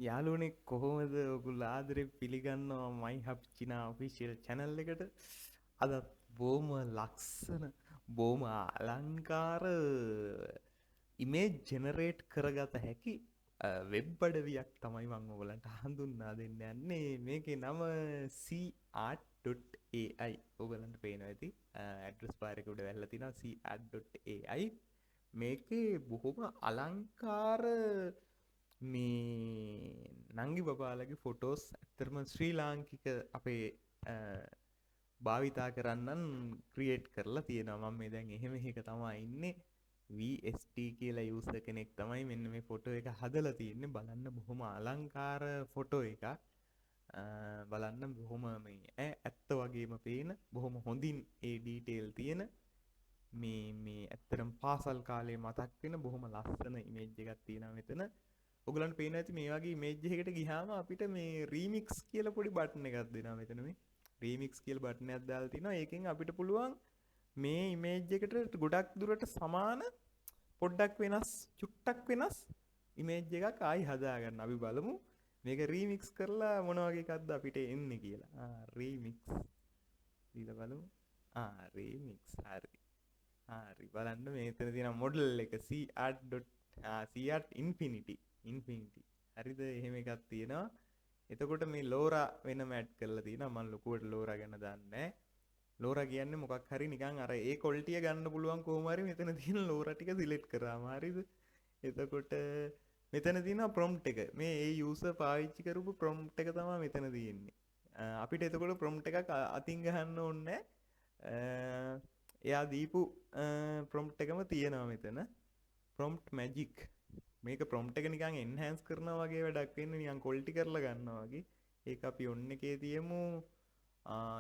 යාළුවනේ, කොහොමද? ඔයගොල්ලෝ ආදරේ පිළිගන්නවා මයි හබ් චිනා ඔෆිෂියල් චැනල් එකට. අදත් බොහොම ලස්සන, බොහොම අලංකාර ඉමේජ් ජෙනරේට් කරගත හැකි වෙබ් අඩවියක් තමයි මම ඔයගලන්ට හඳුන්වා දෙන්න යන්නේ. මේකේ නම cart.ai. ඔයගලන්ට පේනවා ඇති ඇඩ්‍රස් බාර් එක උඩ වැල්ලා තියෙනවා cart.ai. මේකේ බොහොම අලංකාර මේ නංගි බබාලගේ ෆොටෝස්, ඇත්තටම ශ්‍රී ලාංකික අපේ භාවිතා කරන්නන් ක්‍රියේට් කරලා තියෙනවා. මම මේ දැන් එහෙම එක තමයි ඉන්නේ. VST කියලා යූසර් කෙනෙක් තමයි මෙන්න මේ ෆොටෝ එක හදලා තියෙන්නේ. බලන්න, බොහොම අලංකාර ෆොටෝ එකක්. බලන්න, බොහොම මේ ඇත්ත වගේම පේන, බොහොම හොඳින් ඒ ඩීටේල් තියෙන, මේ මේ ඇත්තටම පාසල් කාලේ මතක් වෙන බොහොම ලස්සන ඉමේජ් එකක් තියෙනවා මෙතන. ඔයගලන්ට පේනවා ඇති, මේ වගේ ඉමේජ් එකකට ගියාම අපිට මේ රීමික්ස් කියලා පොඩි බටන් එකක් දෙනවා මෙතන. මේ රීමික්ස් කියලා බටන් එකක් දාලා තිනවා. ඒකෙන් අපිට පුළුවන් මේ ඉමේජ් එකට ගොඩක් දුරට සමාන, පොඩ්ඩක් වෙනස්, චුට්ටක් වෙනස් ඉමේජ් එකක් ආයි හදාගන්න. අපි බලමු මේක රීමික්ස් කරලා මොන වගේ එකක්ද අපිට එන්නේ කියලා. ආ, රීමික්ස් දීලා බලමු. ආ, රීමික්ස්. හරි හරි, බලන්න, මෙතන තියෙන මොඩල් එක cart. Cart infinity infinity, හරිද? එහෙම එකක් තියෙනවා. එතකොට මේ ලෝරා වෙනම ඇඩ් කරලා තියෙනවා. මම ලොකුවට ලෝරා ගැන දන්නේ නැහැ. ලෝරා කියන්නේ මොකක් හරි නිකන් අර ඒ ක්වොලිටිය ගන්න පුළුවන් කොහොම හරි මෙතන තියෙන ලෝරා ටික සිලෙක්ට් කරාම, හරිද? එතකොට මෙතන තියෙනවා ප්‍රොම්ප්ට් එක. මේ ඒ යූසර් පාවිච්චි කරපු ප්‍රොම්ප්ට් එක තමයි මෙතන තියෙන්නේ. අපිට එතකොට ප්‍රොම්ප්ට් එකක් අතින් ගහන්න ඕනේ. එයා දීපු ප්‍රොම්ප්ට් එකම තියෙනවා මෙතන. ප්‍රොම්ප්ට් මැජික්, මේක ප්‍රොම්ප්ට් එක නිකන් එන්හෑන්ස් කරනවා වගේ වැඩක් වෙන්නේ, නිකන් ක්වොලිටි කරලා ගන්නවා වගේ. ඒක අපි ඔන් එකේ තියමු.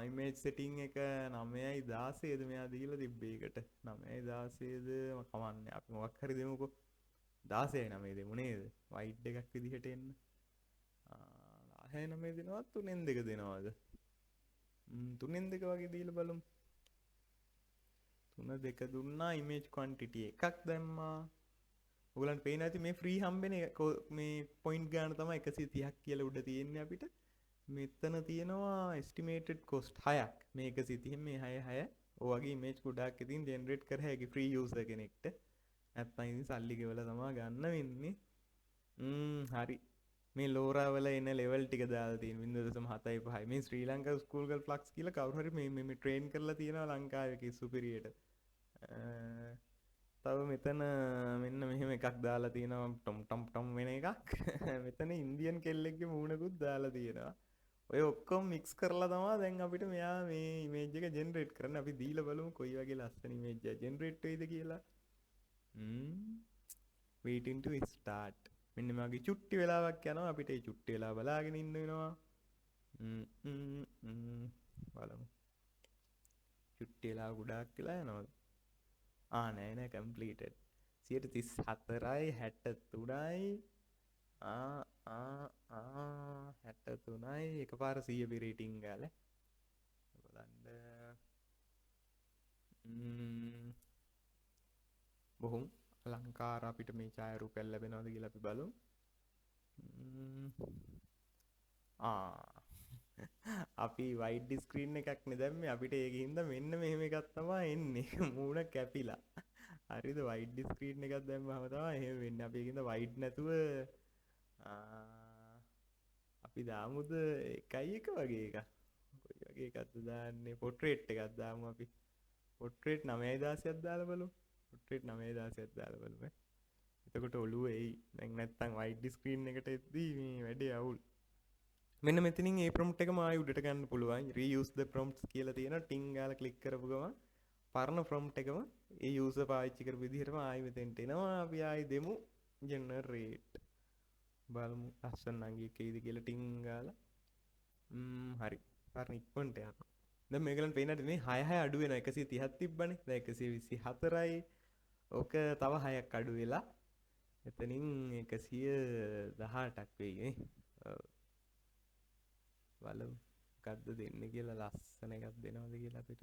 ඉමේජ් සෙටින් එක 9යි 16ද මෙයා දීලා තිබ්බේ ඒකට? 9යි 16ද? කමන්නේ, අපි මොකක් හරි දෙමුකෝ. 16 9 දෙමු නේද, වයිඩ් එකක් විදිහට එන්න? 16 9 දෙනවද, තුනෙන් දෙක දෙනවද? තුනෙන් දෙක වගේ දීලා බලමු. තුන දෙක දුන්නා. ඉමේජ් ක්වොන්ටිටි එකක් දැම්මා. ඔයගලන්ට පේනවා ඇති, මේ ෆ්‍රී හම්බෙන මේ පොයින්ට් ගාන තමයි 130ක් කියලා උඩ තියෙන්නේ. අපිට මෙතන තියෙනවා එස්ටිමේටඩ් කොස්ට් 6ක්. මේ 130 මේ 6 6 ඔය වගේ ඉමේජ් ගොඩාක් ඉතින් ජෙනරේට් කර හැකි ෆ්‍රී යූසර් කෙනෙක්ට. නැත්නම් ඉතින් සල්ලි ගෙවලා තමයි ගන්න වෙන්නේ. හරි, මේ ලෝරා වල එන ලෙවල් ටික දාලා තියෙන 0.75යි. මේ ශ්‍රී ලංකා ස්කූල් ගර්ල් ෆ්ලක්ස් කියලා කවුරු හරි මේ මේ ට්‍රේන් කරලා තියෙනවා ලංකාවේ කි සුපිරියට. තව මෙතන මෙන්න මෙහෙම එකක් දාලා තියෙනවා, ටොම් ටොම් ටොම් වෙන එකක්. මෙතන ඉන්දියන් කෙල්ලෙක්ගේ මූණකුත් දාලා තියෙනවා. ඔය ඔක්කොම මික්ස් කරලා තමයි දැන් අපිට මෙයා මේ ඉමේජ් එක ජෙනරේට් කරන්න. අපි දීලා බලමු කොයි වගේ ලස්සන ඉමේජ් එකක් ජෙනරේට් වෙයිද කියලා. Waiting to start. මෙන්න මේ වගේ චුට්ටි වෙලාවක් යනවා. අපිට ඒ චුට්ටි වෙලාව බලාගෙන ඉන්න වෙනවා. ම්ම් ම්ම් බලමු, චුට්ටි වෙලාව ගොඩාක් වෙලා යනවද? ආ, නෑ නෑ, කම්ප්ලීටඩ්. 34යි 63යි. ආ ආ ආ, 63යි. එකපාර 100 පිරීටිං ගාලා බලන්න. බොහොම අලංකාර අපිට මේ ඡායාරූපයක් ලැබෙනවද කියලා අපි බලමු. ආ, අපි වයිඩ් ස්ක්‍රීන් එකක් නේ දැම්මේ. අපිට ඒක හින්දා මෙන්න මෙහෙම එකක් තමයි එන්නේ, මූණ කැපිලා, හරිද? වයිඩ් ස්ක්‍රීන් එකක් දැම්මම තමයි එහෙම වෙන්නේ. අපි ඒක හින්දා වයිඩ් නැතුව අපි දාමුද එකයි එක වගේ එකක්? කොයි වගේ එකක්ද දාන්නේ? පොට්‍රේට් එකක් දාමු අපි. පොට්‍රේට් 9.16ක් දාලා බලමු. පොට්‍රේට් 9.16ක් දාලා බලමු ඈ. එතකොට ඔළුව එයි. දැන් නැත්තම් වයිඩ් ස්ක්‍රීන් එකට එද්දී මේ වැඩේ අවුල්. මෙන්න මෙතනින් ඒ ප්‍රොම්ප්ට් එකම ආයි උඩට ගන්න පුළුවන්. Reuse the prompts කියලා තියෙනවා. ටින් ගාලා ක්ලික් කරපු ගමන් පරණ ප්‍රොම්ප්ට් එකම ඒ යූසර් පාවිච්චි කරපු විදිහටම ආයි මෙතෙන්ට එනවා. අපි ආයි දෙමු ජෙනරේට්. බලමු ලස්සන නංගියෙක් එයිද කියලා ටින් ගාලා. හරි, පරණ ඉක්මනට යනවා. දැන් මේගොල්ලන් පේනට මේ 6 6 අඩු වෙනවා. 130ක් තිබ්බනේ, දැන් 124යි. ඕක තව 6ක් අඩු වෙලා එතනින් 118ක් වෙයි නේ. ඔව්, බලමු මොකද්ද දෙන්නේ කියලා, ලස්සන එකක් දෙනවද කියලා අපිට.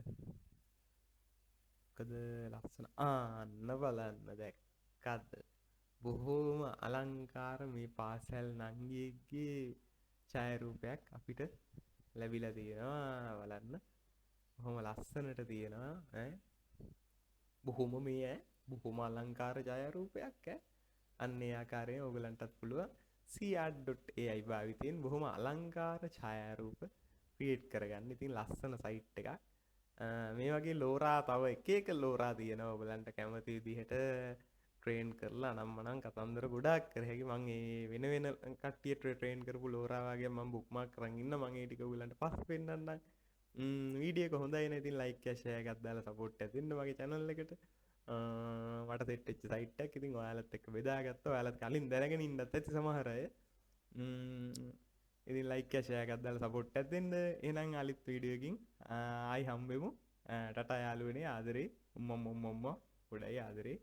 මොකද ලස්සන, ආන්න බලන්න, දැක්කද? බොහෝම අලංකාර මේ පාසල් නංගියෙක්ගේ ඡායාරූපයක් අපිට ලැබිලා තියෙනවා. බලන්න බොහොම ලස්සනට තියෙනවා ඈ. බොහොම මේ ඈ බොහොම අලංකාර ඡායාරූපයක් ඈ. අන්න ඒ ආකාරයෙන් ඔයගලන්ටත් පුළුවන් seaart.ai භාවිතයෙන් බොහොම අලංකාර ඡායාරූප ක්‍රියේට් කරගන්න. ඉතින් ලස්සන සයිට් එකක්. මේ වගේ ලෝරා තව එක එක ලෝරා තියෙනවා. ඔයගලන්ට කැමති විදිහට ට්‍රේන් කරලා අනම්මනම් කතන්දර ගොඩාක් කර හැකි. මං ඒ වෙන වෙන කට්ටිය ට්‍රේන් කරපු ලෝරා වගේ මං බුක්මාක් කරන් ඉන්න. මං ඒ ටික ඔයගලන්ට පස්සේ පෙන්නන්නම්. වීඩියෝ එක හොඳයි නේ. ඉතින් ලයික් එක ෂෙයා එකක් දාලා සපෝට් එකක් දෙන්න මගේ චැනල් එකට. මට සෙට් වෙච්ච සයිට් එකක්. ඉතින් ඔයාලත් එක්ක බෙදාගත්තා. ඔයාලත් කලින් දැනගෙන ඉන්නත් ඇති සමහර අය. ඉතින් ලයික් එක ෂෙයා එකක් දාලා සපෝට් එකක් දෙන්න. එහෙනම් අලුත් වීඩියෝ එකකින් ආයි හම්බෙමු. ටටා යාළුවනේ, ආදරේ. උම්මම් උම්මම් උම්මා. ගොඩයි ආදරේ.